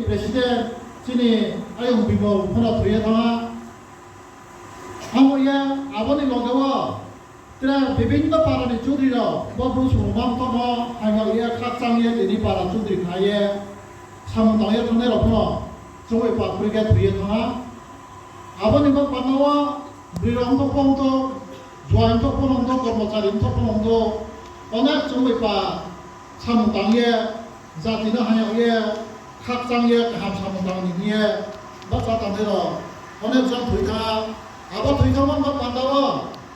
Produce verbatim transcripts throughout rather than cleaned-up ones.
president chini ayong Bimol pho no thoi ye thanng ha. Abo ye, abo ni loge wo tre bibhinno para ni chudri rao bo Bru songmang tongmo haing ye khakchang ye tini para chudri kha ye samung tang ye thanngnai rao pho no chung bai pa kri khe thoi ye thanng ha. Abo ni bo panda wo broi rao ongthouh pho ongthouh, juai ongthouh pho ongthouh, kormochari ongthouh pho ongthouh, onek chung bai pa samung tang ye, jati no haing ye, khakchang ye, kaham samung tang ni hing ye, bahcha tangnai rao onek jon thoi thanng ha. Abo thoi thanngmo ni bo panda wo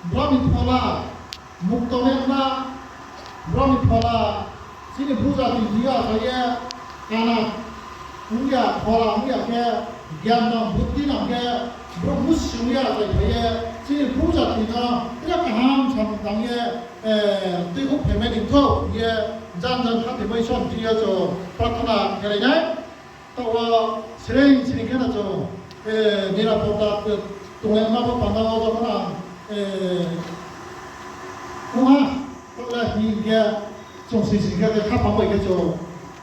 brao ni phola, mukto mema, brao ni phola, chini Bru jati thing yo achai ye, kana ong ya, phola ong ya khe, gyan nang, buddhi nang khe, brouh musi ong ya achai phai ye, chini Bru jati no tre kaham samung tang ye, tuikhouh phaimai ni thou hing ye, jan jan khathoimai Isor ni thing yo chung prarthana khelai nai. Taoh wo sreing sreing khe no chung nirapotta tonglaima bo panda wo jokhon ang ong ha, taoh le hing khe chung sreing sreing khe khaphang bai khe chung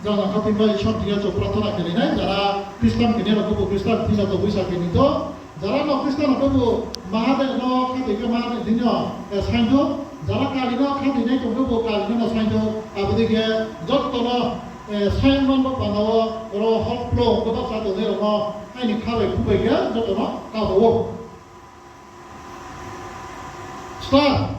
jan jan khathoimai Isor ni thing yo chung prarthana khelai nai. Jara Christian khe nai rao khebu Christian thing yo tongboisa khe ni to, jara no Christian rao khebu Mahadev no khathoi khe Mahadev thing yo saing thou, jara Kali no khathoi nai tong khebu Kali no no saing thou. Abo dei khe joto no saing man bo panda wo, ro hokplung bo bahcha tongnai rao no aini kha bai khu bai khe joto no kabo ou. Star.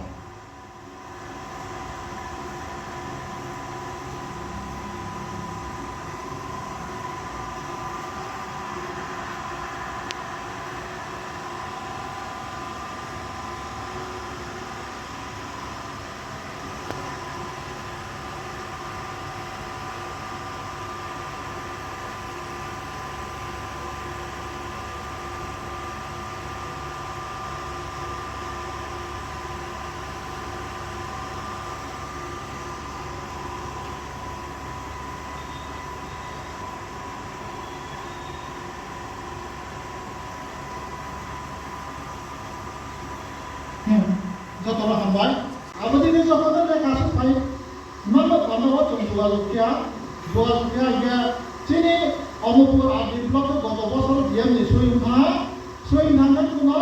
Joto no hambai. Abo dei ni joto no lekha suhphai mano panda wo chung jogajog khe ha, jogajog khe ha hing khe chini Omopur R D block wo goto bosor D M ni soi ong thanng ha, soi ong thanng khe kuno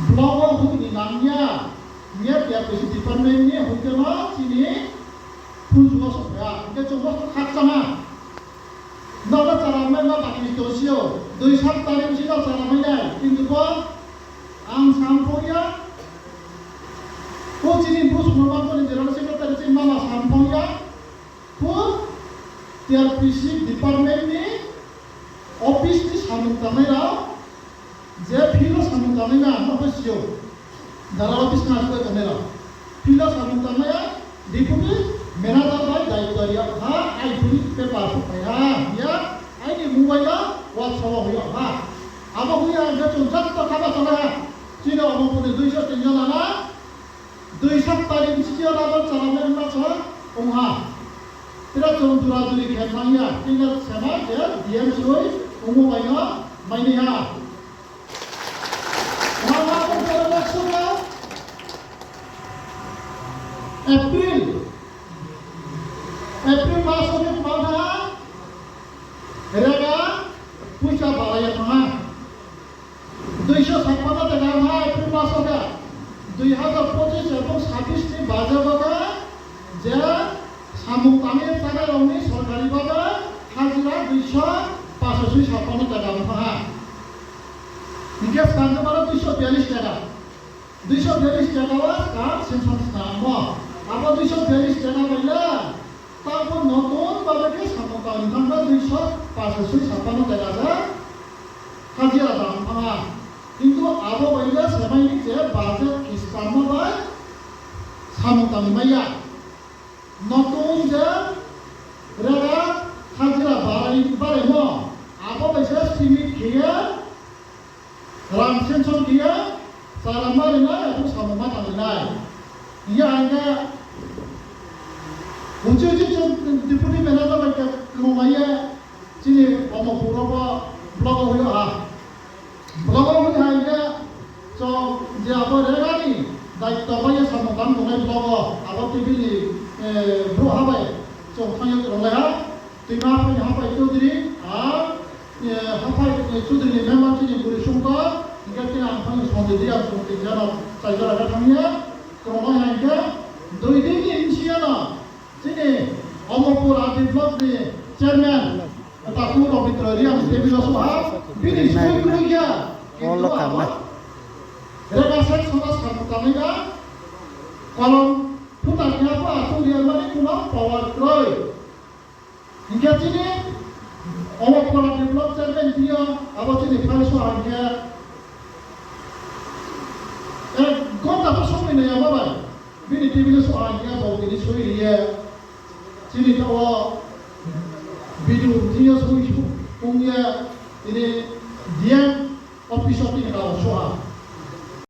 block wo hoih ni nang ya, hing ye T R P C department ni hoih khe no chini phunju wo souhphai ha, hing khe chung bo khakchang ha. Nrao no charamai ma baki tongsi ou, dui sak tarim si no charamai nai, kintu bo ang samphong ya, bo chini Bru songmang tong ni general secretary chini mama samphong ya, bo T R P C department ni office ni samung tangnai rao, je field wo samung tangnai na, no pho si ou. Jara office ni achouh tongnai rao. Field wo samung tangnai ya, deputy manager bai daityo ri yag ha, aini paper souhphai ha, hing ya, aini mobile wo WhatsApp wo hoih yag ha. Abo hoih ya hing khe chung joto kha ma chonai ha. Chini Omopur ni dui sak tin jon lama, dui sak tarim si yo rabo charamai ma sa ong ha. Tira chung dura duri khe thanng ya, tini sema je D M soi ongmo bai no mai nai ha. Mama bo election no April, April mas wo khe tma thanng ha, rega poicha bara ye thanng ha. Duiso sapano tega ha April mas wo khe, dui hazar pochis ebong sabis ni baje bo khe, je samung tang ye chánai rao ni sorkari babe hajira duiso pachasoi sapano tega ong thanng ha. Hing khe skang khe baro duiso biyalis tega. Duiso biyalis tega wo skang sanction snamo. Abo duiso biyalis tega bai le, taoh bo notun babe khe samung tang ni thanng khe duiso pachasoi sapano tega se hajira dam thanng ha. Kintu abo bai le semai ni je budget khe skangmo bai samung tang ni mai ya. Notun je rega hajira barai, baraimo, abo bai se stimate khe ye, rang sanction khe ye, charamai ri nai, abo samung ma tang ri nai. Hing ye ang khe, uchih uchih chung deputy manager bai khe kmomai ye, chini Omopur wo bo block wo hoih yag ha. Block wo hoih ha hing khe, chung je abo rega ni daityo bai ye samung tang tongnai block wo, abo table ni brouhha bai chung thanng ye tonglai ha. Toima hapha ni hapha Chaudhary, Chudri ni member chini buri sungkha, hing khe chini ang thani Sanjay Reang chung tin jano chaijora khe thanng ye, chung no hai khe, dui din ni bsing yo no, chini Omopur R D block ni chairman, takhu Robindra Reang table wo souh ha, bini soi kroi ya, kintu abo rega sek sona sa tanai ba, kolom phuta khe pho achouh ri ya mani kuno power kroi. Hing khe chini Omopur R D block chairman thing yo, abo chini phai souh ha hing khe, ek ghonta pho somoi nai ya ba bai, bini table wo souh ha hing khe, bo tini soi ri ye, chini taoh wo B D O thing yo soi ong ye, tini D M office wo tini kau souh ha.